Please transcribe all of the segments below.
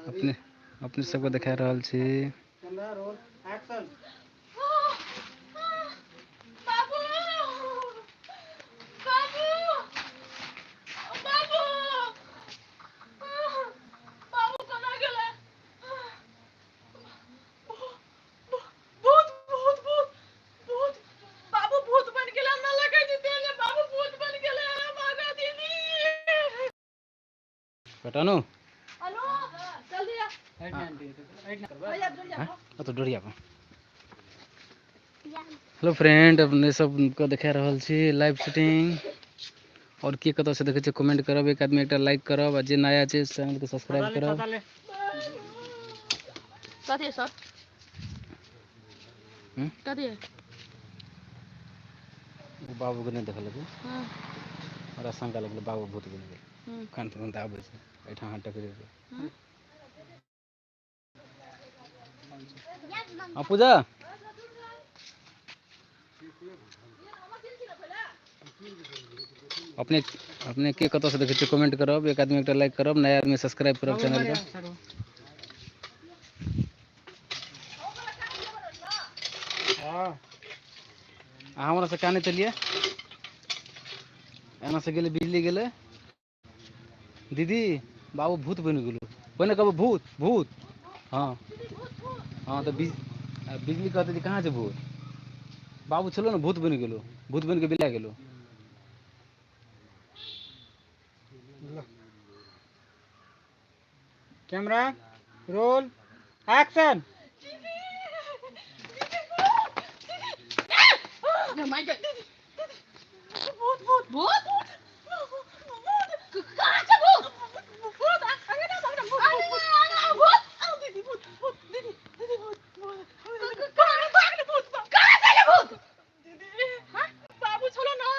अपने अपने सबके देखा रहल छी। Camera roll action. बाबू, बाबू, बाबू, बाबू कोना गेलै? भूत भूत भूत भूत, बाबू भूत बन गेलै। हमरा लगै छै तेल बाबू भूत बन गेलै। भागा दीदी। कटानो हेलो, जल्दी आ। भैया जल्दी आ। तो डोरिया पर। हेलो फ्रेंड, अपने सबके देखा रहल छी लाइव शूटिंग। और के कतऽ से देखै छै कमेंट करब, एक आदमी एकटा लाइक करब, आ जे नया छै चैनल के सब्सक्राइब करब। कथी सर? हम्म? कथी? ओ बाबू के नहि देखलक। हाँ। हमरा शंका लगलै बाबू भूत बनि गेल। हम्म। कान तुरंत आबै छै एहिठाम हाथ टकरेबै। हम्म। हाँ पूजा, अपने अपने के कतऽ से देखै छियै कमेंट करब, एक आदमी एकटा लाइक करब, नया आदमी सब्सक्राइब करब चैनल के। हाँ। अहाँ हमरा से काने चलिए, एना से गेलै बिजली गेलै। दीदी बाबू भूत बनि गेलो, पहिने कहबो भूत भूत। हाँ हाँ, तऽ बिजली कहतै जे कहाँ छै भूत? बाबू छलो ने भूत बनि गेलो, भूत बनि के बिला गेलो। Camera roll action. भूत भूत भूत भूत, कहाँ छै भूत? भूत अंगना अंगना भूत अंगना भूत। दीदी भूत भूत, दीदी दीदी भूत भूत, कहाँ भागले भूत? कहाँ गेलै भूत? दीदी हां, बाबू छलो ना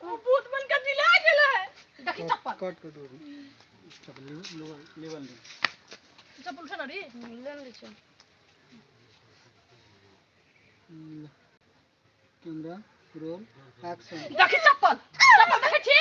ओ भूत बन के बिला गेलै। देखी चप्पल कट कर दो, चप्पल लेवल दे। चप्पल उठा ना रे, ले ले चल। Camera roll action. देखी चप्पल, चप्पल देखै छी?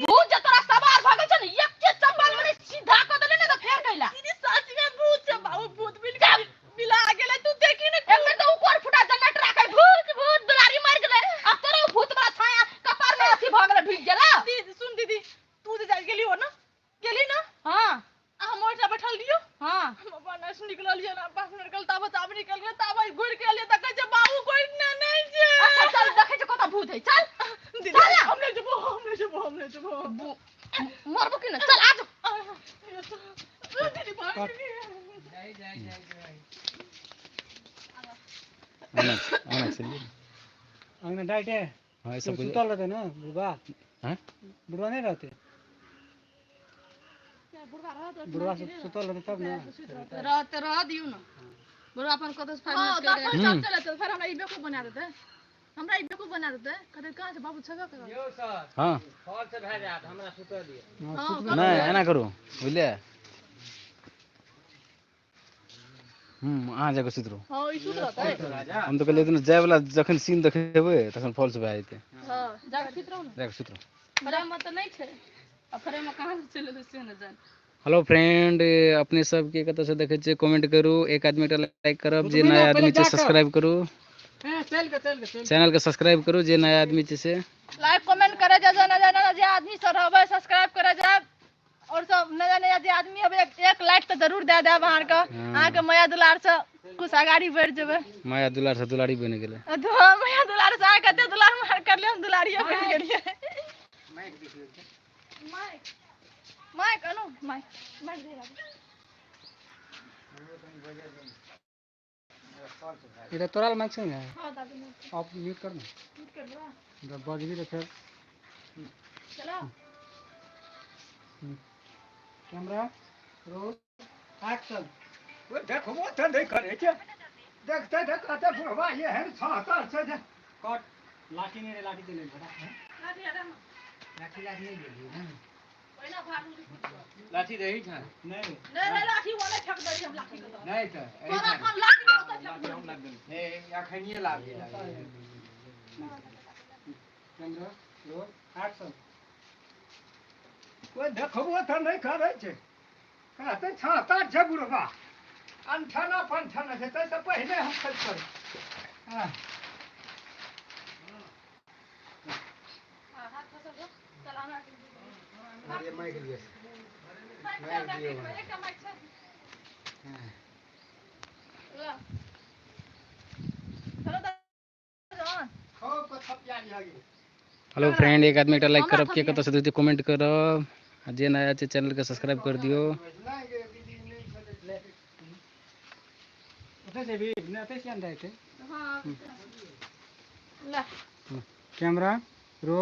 भूत जे तोरा सवार भऽ गेल छै ने, एके चप्पल में सीधा कऽ देले ने तऽ फेर गइला। दीदी सच में भूत छै, बाबू भूत मिल के मिला गेलै। तू देखी ने एमे तऽ ऊपर फुटा जनरेटर राखै, भूत भूत दुलारी मर गेलै। अब तोरा उ भूत वाला छाया कपार में अथी भऽ गेलै, ढुकि गेलै। दीदी सुन, दीदी तू जे जाइ गेली हो ना, गेली ना? हां, हम ओहिठाम बैठल रहियो। हां, हम अपन से निकललियै ना, 5 मिनट गेल ताबत आब निकल गेलै, ताबत घुरि के एलियै तऽ कहै छै बाबू कोइ ने नहि छै। अच्छा चल, देखै छै कतऽ भूत है, चल दीदी। हम नहि जेबो, हम नहि जेबो, हम नहि जेबो। मरबो कि ने? चल आ जो दीदी, भाग दीदी। आना आना चलिए। अंगना डाइट है। हाँ, ये सब कुछ सुतल रहते ना बुढ़वा। हाँ? बुढ़वा नहीं रहते, बुढ़वा सुतल रहते तब ना। रहते रह दियौ ना बुढ़वा अपन कतौ से 5 मिनट के। हम्म। चल चल, फिर हमरा ई बेवकूफ बना देतै, हमरा ई बेवकूफ बना देतै। कहतै कहाँ छै बाबू? छेबे कर। हाँ। हाँ। नहीं एना करू बुझलियै। अहाँ जाके सुति रहू। हाँ, ई सुत रहतै। हम तऽ कहलियै जाय वाला जखन सीन देखेबै तखन फॉल्स भए जेतै। हाँ, जाके सुति रहू ना। जाके सुति रहू। फ्रेम में तऽ नहि छै, आ फ्रेम में कहाँ से चलि एलै से नहि जान। हेलो फ्रेंड, अपने सबके कतऽ से देखै छियै कमेंट करू, एक आदमी एकटा लाइक करब, जे नया आदमी छै सब्सक्राइब करू। चल के चल के चल। चैनल के सब्सक्राइब करू जे नया आदमी छै से। लाइक कमेंट करे जा, नया नया जे आदमी सब रहबै सब्सक्राइब करे जा, और सब नया नया जे आदमी हबे एक लाइक तऽ जरूर दए देब अहाँके। अहाँके माया दुलार से कुछ अगाड़ी बढ़ि जेबै। माया दुलार से दुलारी बनि गेलै। माया दुलार से अहाँ कते दुलार मार करलियै, हम दुलारिये बनि गेलियै। Mic mic Anu, mic mic दे राखू। इधर तोरा माइक छै ने? हाँ दादी, माइक। ऑफ म्यूट कर ना। म्यूट कर दो। जब बजबी तो फिर चलो। Camera roll action. ओ देखबो तऽ नहि करै छै, देखते देखते बुढ़वा एहन छहतर छै जे कट। लाठी नहीं रे, लाठी देले बेटा। लाठी हटा ना। लाठी लाठी नहीं देली ना। पहिना भागू जे कुछ। लाठी रही था। नहीं रे। नहीं नहीं, लाठी वाला फेंक देली हम लाठी के तो। नहीं तो तोरा हम लाठी के ओतऽ फेंक देली। नहीं, अखनिए लागी। Camera roll action. कोइ देखबो तऽ नहि करै छै। कहतै छाता छै बुढ़बा अनठना फनठना छै, ताहिसँ पहिने हम खसि पड़ै। हँ। अरे माइक लिअ, माइक दियौ। खूब कऽ थपिया लिहऽ गे। हेलो फ्रेंड, एक आदमी एकटा लाइक करब, के कतऽ से देखते कमेंट करब, आ जे नया छै चैनल के सब्सक्राइब कर दियो। नहि गे दीदी, नहि छलै। ओतऽ जेबही नहि? ओतऽ किया नहि जाइते? हाँ, ले। Camera roll.